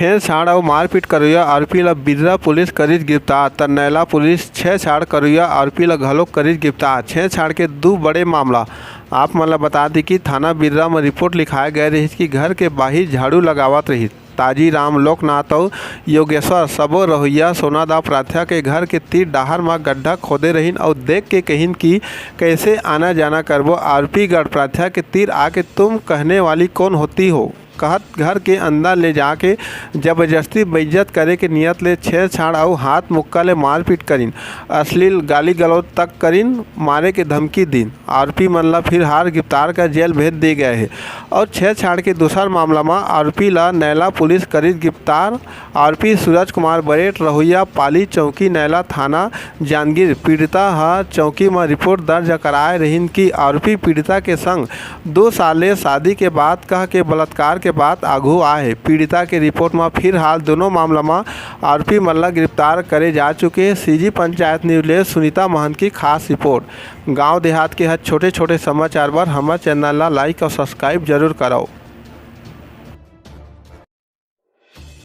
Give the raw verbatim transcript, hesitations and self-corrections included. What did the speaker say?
छेड़छाड़ अउ मारपीट करोइया आरोपी ल बिर्रा पुलिस करिस गिरफ्तार, त नैला पुलिस छेड़छाड़ करोइया आरोपी ल घलोक करिस गिरफ्तार। छेड़छाड़ के दू बड़े मामला। आप मन ल बता दी कि थाना बिर्रा म रिपोर्ट लिखाए गए रहिस कि घर के बाहिर झाड़ू लगावत रहिस ताजी राम, लोकनाथ अउ योगेश्वर सबो रहोइया सोनादा प्रार्थ्या के घर के तीर डाहर म गड्ढा खोदे रहिन अउ देख के कहिन कि कैसे आना जाना करबो। आरोपी गढ़ प्रार्थ्या के तीर आके तुम कहने वाली कौन होती हो? कहत घर के अंदर ले जाके जबरदस्ती बेइज्जत करे के नियत ले छेड़छाड़ अउ हाथ मुक्का ले मारपीट करिन, अश्लील गाली गलौज तक करिन, मारे के धमकी दिन। आरोपी मन ला फिलहाल गिरफ्तार कर जेल भेज दे गए हे। और छेड़छाड़ के दूसर मामला म आरोपी ला नैला पुलिस करिस गिरफ्तार। आरोपी सूरज कुमार बरेट रहोइया पाली चौकी नैला थाना जांजगीर। पीड़िता ह चौकी म रिपोर्ट दर्ज कराए रहिन कि आरोपी पीड़िता के संग दो साल ले शादी के बात कह के बलात्कार के बात आघू आए हे। पीड़िता के रिपोर्ट म फिलहाल दोनों मामला म आरोपी मन ला गिरफ्तार करे जा चुके हे। सीजी पंचायत न्यूज ले सुनीता महंत की खास रिपोर्ट। गांव देहात के हर छोटे-छोटे समाचार बर हमर चैनल ला लाइक अउ सब्सक्राइब जरूर करव।